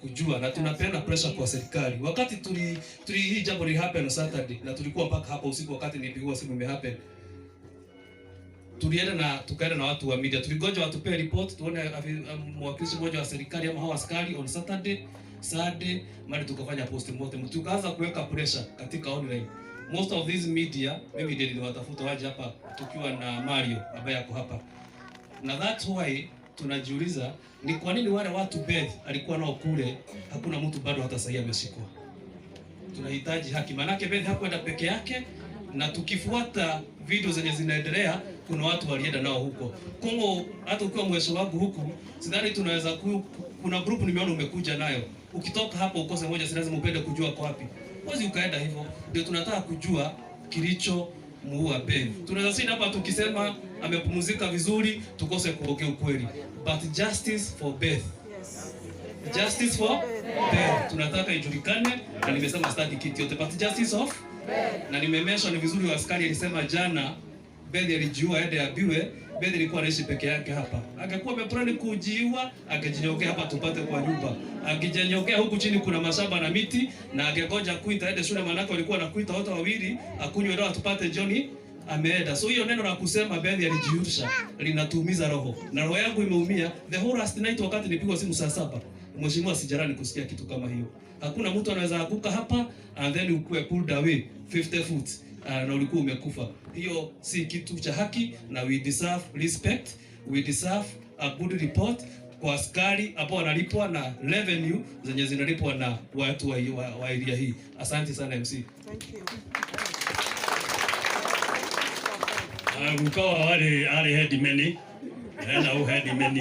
Kujua na tunapeana pressure kwa serikali. Wakati tuli hii jambo li happen Saturday na tulikuwa mpaka hapa usiku wakati nilipigiwa simu ime happen. Tulienda na tukaenda na watu wa media. Tuligoja watupee report tuone mwakilishi mmoja wa serikali ama hao askari on Saturday, Sunday, mali tukafanya postmortem. Tukaanza kuweka pressure katika online. Most of these media, mimi ndiye niliwatafuta waje hapa tukiwa na Mario ambaye ako hapa. Na that's why tunajiuliza ni kwa nini wale watu Beth alikuwa nao kule, hakuna mtu bado hata sahii ameshikwa. Tunahitaji haki, manake Beth hakwenda peke yake, na tukifuata video zenye zinaendelea, kuna watu walienda nao huko Kongo. Hata ukiwa mweso wangu huku, sidhani tunaweza kuna group nimeona umekuja nayo, ukitoka hapo ukose moja, si lazima upende kujua kwa wapi. Huwezi ukaenda hivyo. Ndio tunataka kujua kilicho muua Beth. Tunaweza sita hapa tukisema amepumzika vizuri, tukose kuongea ukweli. But justice for Beth. Justice for Beth. Tunataka ijulikane, na nimesema sitaki kitu yote, but justice of Beth. Na nimemesha ni vizuri askari alisema jana Beth alijiua aende abiwe. Beth alikuwa anaishi peke yake hapa. Angekuwa ameplani kujiua, angejinyokea hapa tupate kwa nyumba. Angejinyokea huku chini kuna mashamba na miti, na angegoja kuita aende shule, manake walikuwa wanakuita wote wawili, akunywe dawa tupate jioni ameenda. So hiyo neno la kusema Beth alijiusha linatuumiza roho. Na roho yangu imeumia the whole last night wakati nilipigwa simu saa 7. Mheshimiwa, sijarani kusikia kitu kama hiyo. Hakuna mtu anaweza anguka hapa and then ukue pulled away 50 foot. Na ulikuwa umekufa. Hiyo si kitu cha haki, na we deserve respect, we deserve a good report kwa askari ambao wanalipwa na revenue zenye zinalipwa na watu wa area hii. Asante sana MC. Thank you. Guka wa arĩ headman. Ena ũ headman.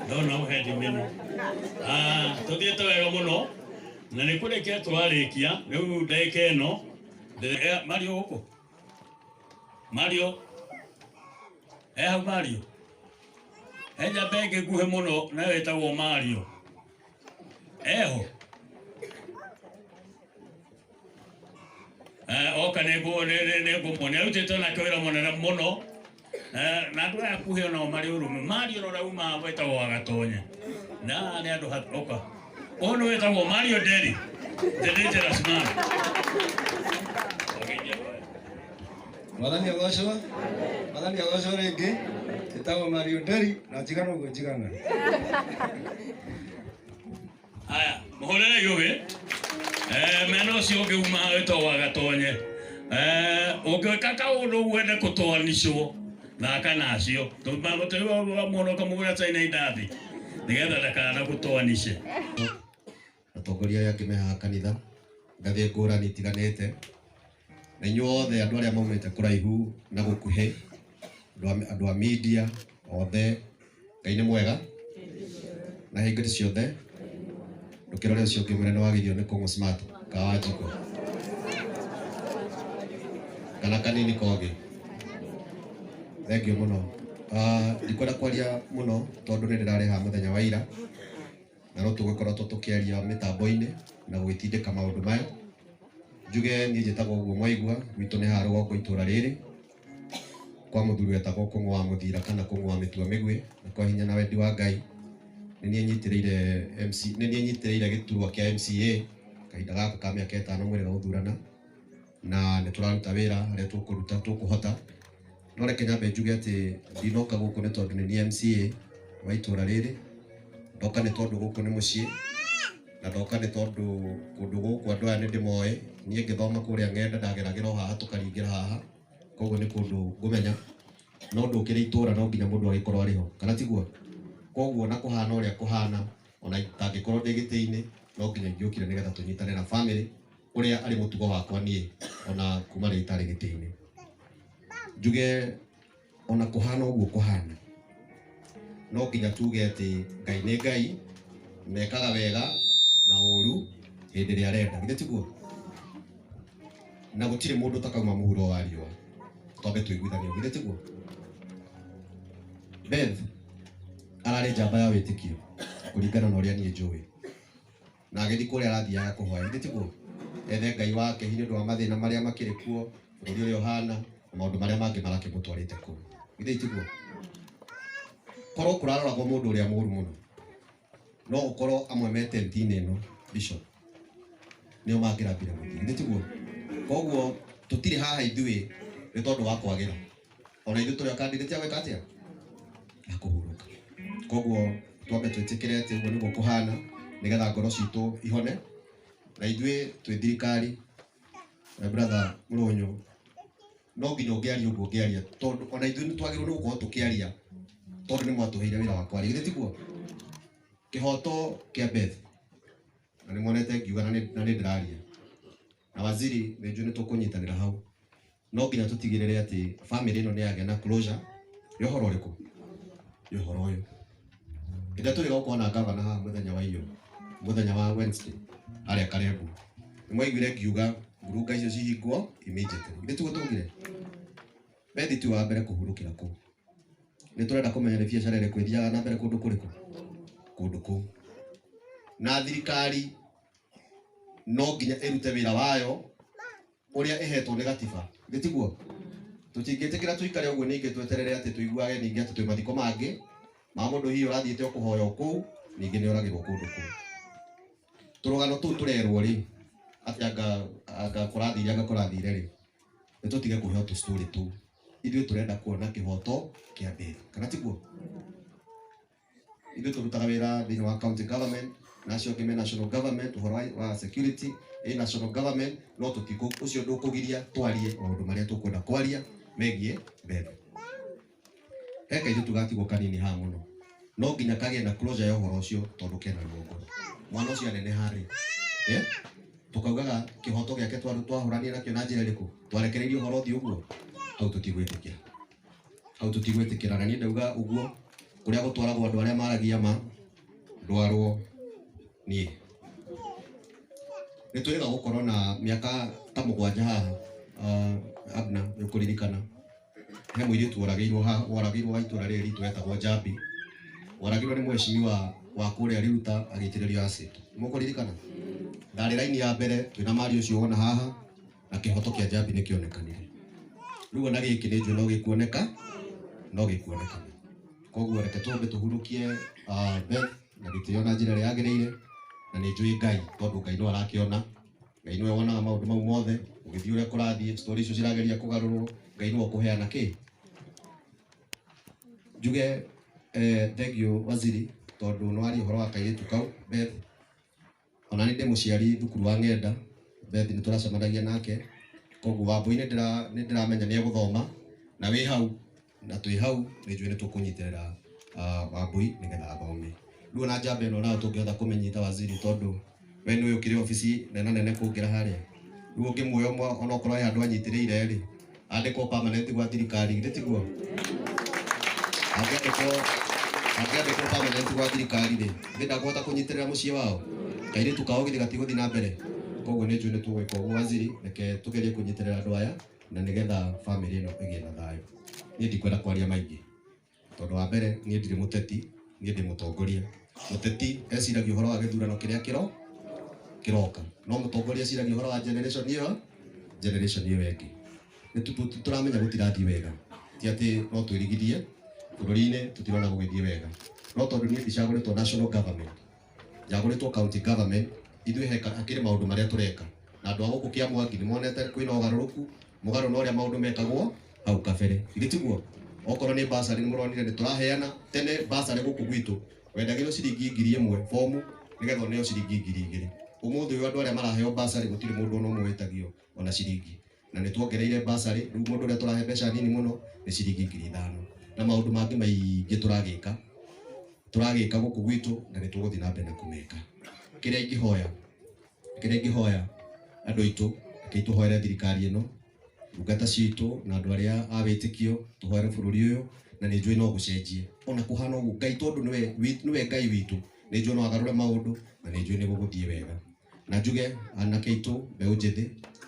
Ndona ũ headman. Tũthiĩte wega mũno. Na nĩ kũrĩkia tũrarĩkia, rĩu ndagĩka ĩno, Mario gũkũ? Mario? Hau Mario? He njamba ĩngĩ nguhĩ mũno nayo ĩtagwo Mario. Eho? Oka nĩngũmuonia. Arutĩte nake wĩra mũnene mũno. Na andũ aya akuhĩ onao marĩ ũrũme. Mario na ũrĩa uma wĩtagwo Wagatonye. Na nĩ andũ oka. Ũyũ nĩ wĩtagwo Mario Nderi, the dangerous man. Mwathani agocwo. Mwathani agocwo rĩngĩ. Ĩtagwo Mario Nderi na njigana ũguo njigana. Haya, mũhũrĩre iũgĩ. Mena ũcio ũngĩ uma wĩtagwo Wagatonye. Ũngĩka kaũndũ wende kũtoanicwo, thaka nacio. Mũndũ ũkamũgũra China indathi, nĩgetha ndakana gũtoanice. Atongoria aya angĩ me haha kanitha, ngathĩ ngũrani itiganĩte, na inyuothe andũ arĩa maumĩte kũraihu na gũkuhĩ, andũ a media othe, Ngai nĩ mwega na hingo ciothe. Ndũkĩrore ũcio ũngĩ mwĩre nĩ wagĩrĩirwo nĩ kũng'ũ smart ka Wanjikũ kana kanini kogĩ. Thengiũ mũno. Ndikwenda kwaria mũno tondũ nĩ ndĩrarĩ haha mũthenya wa ira, na no tũgũkoretwo tũkĩaria mĩtambo-inĩ na gũgĩtindĩka maũndũ maya. Njuge niĩ njĩtagwo ũguo mwaigua, gwitũ nĩ haha rũgongo itũra rĩrĩ, kwa mũthuri wetagwo Kũng'ũ wa Mũthira kana Kũng'ũ wa Mĩtua Mĩguĩ, na kwa hinya na wendi wa Ngai nĩ niĩ nyitĩrĩire MC, nĩ niĩ nyitĩrĩire gĩturwa kĩa MCA kahinda gaka ka mĩaka ĩtano mwĩrĩga gũthurana, na nĩ tũraruta wĩra harĩa tũkũruta tũkũhota. No reke nyambe njuge atĩ ndinoka gũkũ nĩ tondũ nĩ niĩ MCA wa itũra rĩrĩ, ndoka nĩ tondũ gũkũ nĩ mũciĩ, na ndoka nĩ tondũ kũndũ gũkũ andũ aya nĩ ndĩmoĩ. Niĩ ngĩthoma kũrĩa ng'enda ndageragĩra o haha tũkaringĩra haha, koguo nĩ kũndũ ngũmenya. No ndũkĩrĩ itũra no nginya mũndũ agĩkorwo arĩ ho, kana tiguo? Koguo na kũhana ũrĩa kũhana, ona itangĩkorwo ndĩ gĩtĩ-inĩ, no nginya ingĩũkire nĩgetha tũnyitane na family, ũrĩa arĩ mũtugo wakwa niĩ ona kuma rĩrĩa itarĩ gĩtĩ-inĩ. Njuge ona kũhana ũguo kũhana, no nginya tuge atĩ Ngai nĩ Ngai, mekaga wega na ũru hĩndĩ ĩrĩa arenda, githĩ tiguo? Na gũtirĩ mũndũ ũtakauma mũhuro wa riũa, twambe tũiguithanie, githĩ tiguo? Beth ararĩ njamba ya wĩtĩkio kũringana na ũrĩa niĩ njũĩ, na agĩthiĩ kũrĩa arathiaga kũhoya, githĩ tiguo? Ethe Ngai wake hihi nĩ ũndũ wa mathĩna marĩa makĩrĩ kuo, bũrũri ũrĩa ũhana, na maũndũ marĩa mangĩ marakĩmũtwarĩte kũu, githĩ tiguo? Korwo kũraroragwo mũndũ ũrĩa mũũru mũno, No ũkorwo amwe me tent-inĩ ĩno bishop nĩo mangĩrambire mũtĩ, githĩ tiguo? Koguo tũtirĩ haha ithuĩ nĩ tondũ wa kwagĩra, ona ithuĩ tũrĩ a candidate a gwĩka atĩa, a kũhurũka. Koguo twambe twĩtĩkĩre atĩ ũguo nĩguo kũhana nĩgetha ngoro citũ ihone. Na ithuĩ twĩ thirikari, my brother Mũrũnyũ, no nginya ũngĩaria ũguo ũngĩaria, tondũ ona ithuĩ nĩ twagĩrĩirwo nĩ gũkorwo tũkĩaria, tondũ nĩ mwatũheire wĩra wa kwaria, githĩ tiguo? Kĩhoto kĩa Beth, na nĩ mwonete ngiuga na nĩ ndĩraria na waziri, nĩ njũĩ nĩ tũkũnyitanĩra hau. No nginya tũtigĩrĩre atĩ family ĩno nĩ yagĩa na closure ya ũhoro ũrĩkũ, ya ũhoro ũyũ. Hĩndĩ ĩrĩa tũrĩ gũkorwo na gavana haha mũthenya wa iyo, mũthenya wa Wednesday harĩa Karembu, nĩ mwaiguire ngiuga ngurunga icio cihingwo immediately, githĩ tiguo twaugire? Beth ti wa mbere kũhurũkĩra kũu. Nĩ tũrenda kũmenya nĩ biacara ĩrĩkũ ĩthiaga na mbere kũndũ kũrĩkũ, kũndũ kũu. Na thirikari no nginya ĩrute wĩra wayo ũrĩa ĩhetwo nĩ gatiba, githĩ tiguo? Tũtingĩtĩkĩra tũikare ũguo ningĩ tweterere atĩ tũiguage ningĩ atĩ twĩ mathiko mangĩ ma mũndũ hihi ũrathiĩte o kũhoya o kũu, ningĩ nĩ oragĩrwo kũndũ kũu. Tũrũgano tũu tũrerwo rĩ, atĩ anga kũrathire, anga kũrathire rĩ, nĩ tũtige kũheo tũ story tũu. Ithuĩ tũrenda kuona kĩhoto kĩa Beth, kana tiguo? Ithuĩ tũrutaga wĩra thĩinĩ wa county government, na acio angĩ me national government, ũhoro wa security ĩ national government, no tũtikũ ũcio ndũkũgiria twarie maũndũ marĩa tũkwenda kwaria megiĩ Beth. He kairĩtu gatigwo kanini haha mũno, no nginya kagĩe na closure ya ũhoro ũcio tondũ kena ruo ngoro. Mwana ũcio aneneha rĩ, tũkaugaga kĩhoto gĩake twahũranire nakĩo na njĩra ĩrĩkũ? Twarekereirie ũhoro ũthiĩ ũguo? Hau tũtigwĩtĩkĩra, hau tũtigwĩtĩkĩra. Na niĩ ndauga ũguo, kũrĩa gũtwaragwo andũ arĩa maragia ma, ndwarwo niĩ. Nĩ twĩrĩga gũkorwo na mĩaka ta 7 haha, Abna, nĩ ũkũririkana he mũirĩtu woragĩirwo haha, woragĩirwo wa itũũra rĩrĩ ritũ etagwo Njambi, woragĩirwo nĩ mheshimiwa wa kũrĩa Riruta agĩitĩrĩrio acid. Mũkũririkana? Ndarĩ raini ya mbere twĩna Mario ũcio wona haha, na kĩhoto kĩa Njambi nĩ kĩonekanire. Rĩu ona gĩkĩ nĩ njũĩ no gĩkuoneka, no gĩkuonekana. Koguo reke twambe tũhurũkie Beth na gĩtĩo na njĩra ĩrĩa yagĩrĩire, na nĩ njũĩ Ngai, tondũ Ngai no arakĩona, Ngai nĩwe wonaga maũndũ mau mothe, ũgĩthiĩ ũrĩa kũrathiĩ, story icio cirageria kũgarũrwo, Ngai nĩwe ũkũheana kĩ. Njuge thank you waziri, tondũ nĩ waria ũhoro wa kairĩtu kau Beth. Ona nĩ ndĩ mũciari thukuru wa ng'enda, Beth nĩ tũracemanagia nake, koguo Wambũi nĩ ndĩramenya nĩ egũthoma, na wĩ hau, na twĩ hau, nĩ njũĩ nĩ tũkũnyitĩrĩra Wambũi nĩgetha athome. Rĩu ona njamba ĩno nayo tũngĩhota kũmĩnyita waziri, tondũ we nĩwe ũkĩrĩ obici nene nene kũngĩra harĩa. Rĩu ũngĩmuoya onokorwo he handũ anyitĩrĩire rĩ, andĩkwo permanent gwa thirikari, githĩ tiguo? Angĩandĩkwo permanent gwa thirikari rĩ, githĩ ndakũhota kũnyitĩrĩra mũciĩ wao? Kairĩtu kao githĩ gatigũthiĩ na mbere? Koguo nĩ njũĩ nĩ tũgwĩka ũguo waziri, reke tũgerie kũnyitĩrĩra andũ aya na nĩgetha family ĩno ĩgĩe na thayũ. Niĩ ndikwenda kwaria maingĩ, tondũ wa mbere niĩ ndirĩ mũteti, niĩ ndĩ mũtongoria. Mũteti eciragia ũhoro wa gĩthurano kĩrĩa kĩroka, no mũtongoria eciragia ũhoro wa generation ĩyo, generation ĩyo ĩngĩ. Nĩ tũramenya gũtirathiĩ wega, ti atĩ no twĩrigithie bũrũri-inĩ, tũtirona gũgĩthiĩ wega, no tondũ niĩ ndicagũrĩtwo national government, njagũrĩtwo county government, ithuĩ hakĩrĩ maũndũ marĩa tũreka, na andũ a gũkũ Kĩamwangi nĩ monete kwĩna ũgarũrũku, mũgarũ na ũrĩa maũndũ mekagwo hau kabere, githĩ tiguo? Okorwo nĩ bursary nĩ mũronire nĩ tũraheana. Tene bursary gũkũ gwitũ wendagĩrwo ciringi 1000 bomu nĩgetha ũneo ciringi 2000. Ũmũthĩ ũyũ andũ arĩa maraheo bursary gũtirĩ mũndũ ona ũmwe wĩtagio ona ciringi, na nĩ tuongereire bursary. Rĩu mũndũ ũrĩa tũrahe mbeca nini mũno nĩ ciringi 5000, na maũndũ mangĩ maingĩ tũragĩka gũkũ gwitũ, na nĩ tũgũthiĩ na mbere na kũmeka. Kĩrĩa ingĩhoya andũ aitũ, reke tũhoere thirikari ĩno, ndungata citũ na andũ arĩa a wĩtĩkio, tũhoere bũrũri ũyũ, na nĩ njũĩ no gũcenjie. Ona kũhana ũguo, Ngai tondũ nĩwe Ngai witũ, nĩ njũĩ no agarũre maũndũ, na nĩ njũĩ nĩ gũgũthiĩ wega. Na njuge anake aitũ, mbeũ njĩthĩ,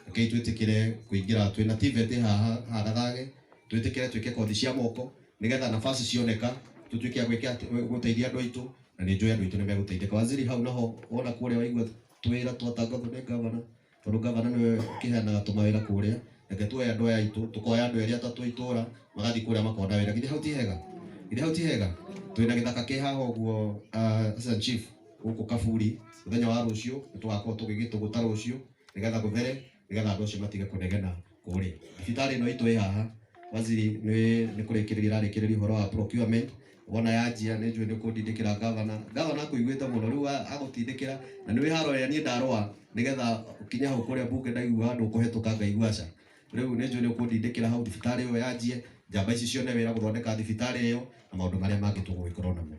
reke twĩtĩkĩre kũingĩra twĩna TVET haha Gathage, twĩtĩkĩre twĩke kothi cia moko nĩgetha nafasi cioneka tũtuĩke a gwĩka atĩ, gũteithia andũ aitũ, na nĩ njũĩ andũ aitũ nĩ megũteithĩka. Waziri hau naho wona kũrĩa waigua twĩra twatangathwo nĩ gavana, tondũ gavana nĩwe ũkĩheanaga tũmawĩra kũrĩa, reke tuoe andũ aya aitũ, tũkoya andũ erĩ atatũ itũra, magathiĩ kũrĩa makona wĩra. Githĩ hau ti hega? Githĩ hau ti hega? Twĩna gĩthaka kĩ haha ũguo, assistant chief, Gũkũ Kaburi mũthenya wa rũciũ nĩ tũgakorwo tũgĩgĩtũgũta rũciũ nĩgetha gũthere, nĩgetha andũ acio matige kũnegena kũrĩa. Thibitarĩ ĩno itũ ĩ haha, waziri nĩ kũrĩkĩrĩria ĩrarĩkĩrĩria ũhoro wa procurement. Wona yanjia nĩ njũĩ nĩ ũkũndindĩkĩra gavana. Gavana akũiguĩte mũno rĩu agũtindĩkĩra, na nĩ haro ĩrĩa niĩ ndarũa nĩgetha ũkinye hau kũrĩa mbunge, ndaigua handũ ũkũhetũka ngaigua aca. Rĩu nĩ njũĩ nĩ ũkũndindĩkĩra hau thibitarĩ ĩyo yanjie, njamba ici cione wĩra gũthondeka thibitarĩ ĩyo na maũndũ marĩa mangĩ tũgũgĩkorwo namo.